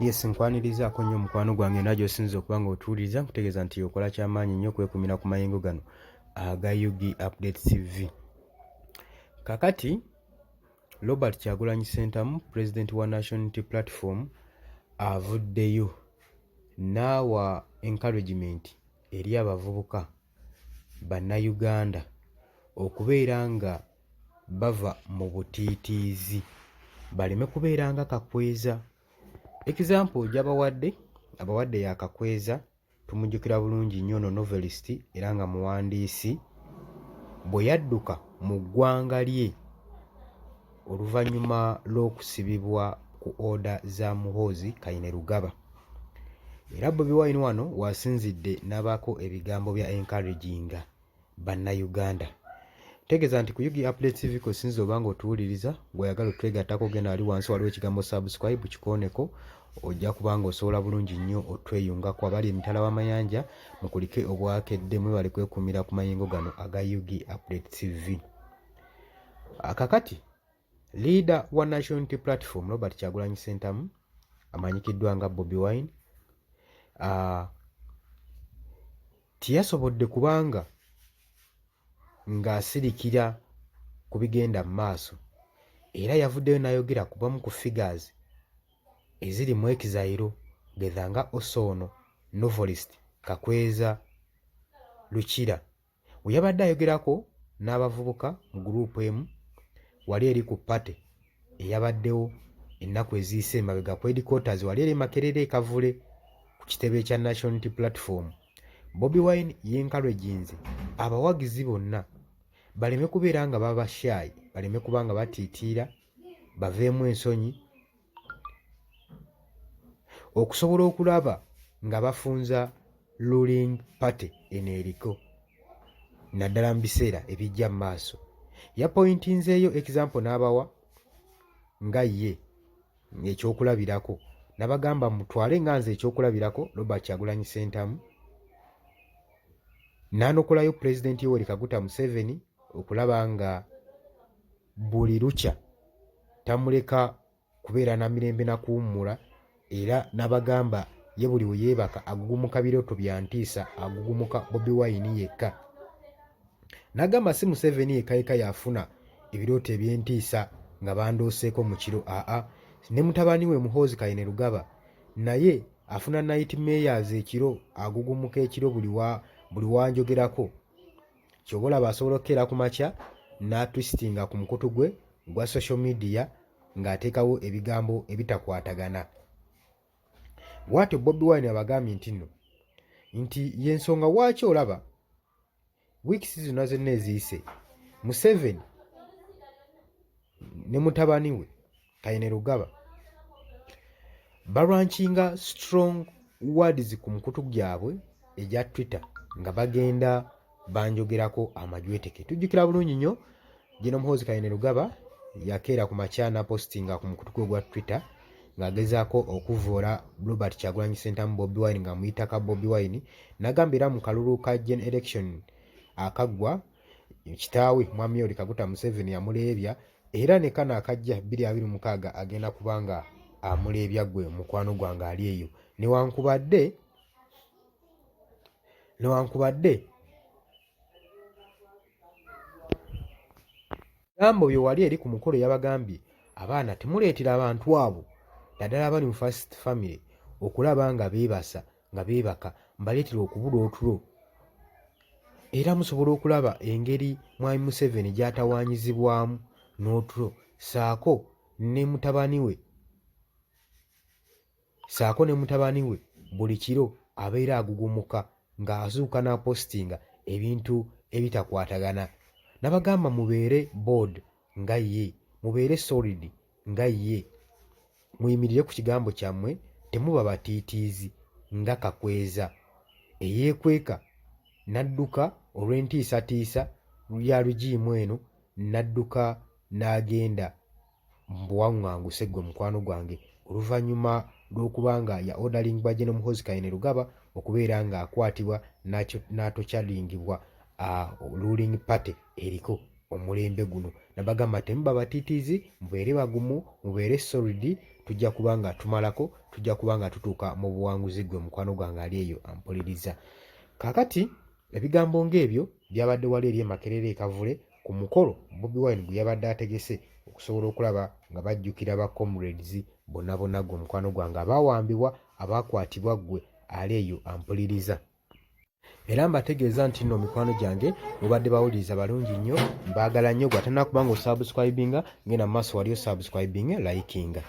Yes, nkwanirizaako nnyo mukwano gwange era gy'osinze okuba nga otuwuliriza, nkutegeeza nti okola kyamaanyi nnyo okwekumira ku mayengo gano aga UG Update TV. Kakati Robert Kyagulanyi Ssentamu, pulezidenti wa National Unity Platform, avuddeyo n'awa encouragement eri abavubuka Bannayuganda okubeera nga bava mu butiitiizi baleme kubeera nga Kakwenza. Example gy'abawadde, abawadde ya Kakwenza, tumujjukira bulungi nnyo ono novelist era nga muwandiisi, bwe yadduka mu ggwanga lye oluvannyuma lw'okusibibwa ku order za Muhoozi Kainerugaba. Era Bobi Wine wano w'asinzidde n'abaako ebigambo bya encouraginga Bannayuganda. Tegeeza nti ku UG Update TV kw'osinzidde oba ng'otuwuliriza, gw'oyagala otwegattako genda wali wansi waliwo ekigambo subscribe kikooneko, ojja kuba ng'osobola bulungi nnyo otweyungako. Abali emitala w'amayanja mukulike obwakedde, mwebale kwekuumira ku mayengo gano aga UG Update TV. Kakati Leader wa National Unity Platform Robert Kyagulanyi Ssentamu amanyikiddwa nga Bobi Wine teyasobodde kubanga ng'asirikira ku bigenda mu maaso era yavuddeyo n'ayogera ku bamu ku figures eziri mu exile geza nga Osoono, novelist Kakweza Lukira. Bwe yabadde ayogerako n'abavubuka mu guruupu emu wali eri ku ppate eyabaddewo ennaku eziyise emabega ku headquarters wali eri Makerere e Kavule ku kitebe kya National Unity Platform, Bobi Wine yenkareginze abawagizi bonna baleme kubeera nga baba shy, baleme kuba nga batiitiira, baveemu ensonyi okusobola okulaba nga bafunza ruling party eno eriko naddala mu biseera ebijja mu maaso. Yapointinzeeyo example n'abawa nga ye ekyokulabirako nabagamba mutwale nga nze ekyokulabirako Robert Kyagulanyi Ssentamu n'anokolayo Pulezidenti Yoweri Kaguta Museveni okulaba nga buli lukya tamuleka kubeera na mirembe na kuwummula era n'abagamba ye buli we yeebaka agugumuka birooto bya ntiisa, agugumuka Bobi Wine yekka. N'agamba si Museveni yekka yekka y'afuna ebirooto eby'entiisa nga bandooseeko mu kiro aa ne mutabani we Muhoozi Kainerugaba naye afuna nightmares ekiro, agugumuka ekiro buli w'anjogerako. Ky'oba olaba asobola okukeera ku makya n'atwisitinga ku mukutu gwe ogwa social media ng'ateekawo ebigambo ebitakwatagana. Bw'atyo Bobi Wine abagambye nti nno nti y'ensonga waaki olaba wiikisi zonna zonna eziyise Museveni ne mutabani we Kainerugaba balwankinga strong words ku mukutu gyabwe egya Twitter nga bagenda banjogerako amajweteke. Tujjukira bulungi nnyo General Muhoozi Kainerugaba yakeera ku makya n'apostinga ku mukutu gwe ogwa Twitter ng'agezaako okuvvoola Robert Kyagulanyi Ssentamu Bobi Wine ng'amuyita ka Bobi Wine n'agamba era mu kalulu ka Gen Election akaggwa kitaawe Mwami Yoweri Kaguta Museveni yamuleebya era ne kano akajja 2026 agenda kuba nga amuleebya gwe mukwano gwange ali eyo newankubadde newankubadde Bigambo bye wali eri ku mukolo yabagambye abaana temuleetera abantu abo naddala abali mu first family okulaba nga beebasa nga beebaka mbaleetera okubula otulo era musobola okulaba engeri mwami Museveni gy'atawaanyizibwamu n'otulo ssaako ne mutabani we ssaako ne mutabani we buli kiro abeera agugumuka ng'azuuka n'apositinga ebintu ebitakwatagana. Nabagamba mubeere bold nga ye, mubeere solid nga ye, muyimirire ku kigambo kyammwe temuba batiitiizi nga Kakwenza eyeekweka n'adduka olw'entiisatiisa ya rigiimu eno n'adduka n'agenda mu buwanganguse ggwe mukwano gwange oluvannyuma lw'okuba nga ya ordering-bwa General Muhoozi Kainerugaba okubeera ng'akwatibwa n'atokyaringibwa ruling party eriko omulembe guno. Nabagamba temuba batiitiizi, mubeere bagumu, mubeere solid Tujja kuba nga tumalako, tujja kuba nga tutuuka mu buwanguzi. Ggwe mukwano gwange ali eyo ampuliriza kaakati, ebigambo ng'ebyo byabadde wali eri e Makerere e Kavule ku mukolo Bobi Wine gwe yabadde ategese okusobola okulaba nga bajjukira ba comrades bonna bonna, ggwe mukwano gwange abaawambibwa, abaakwatibwa, ggwe ali eyo ampuliriza. Era mbategeeza nti nno mikwano gyange mubadde bawuliriza balungi nnyo, mbaagala nnyo. Gwe atannakuba nga osubscribinga, ngenda mu maaso wali osubscribinga, likinga.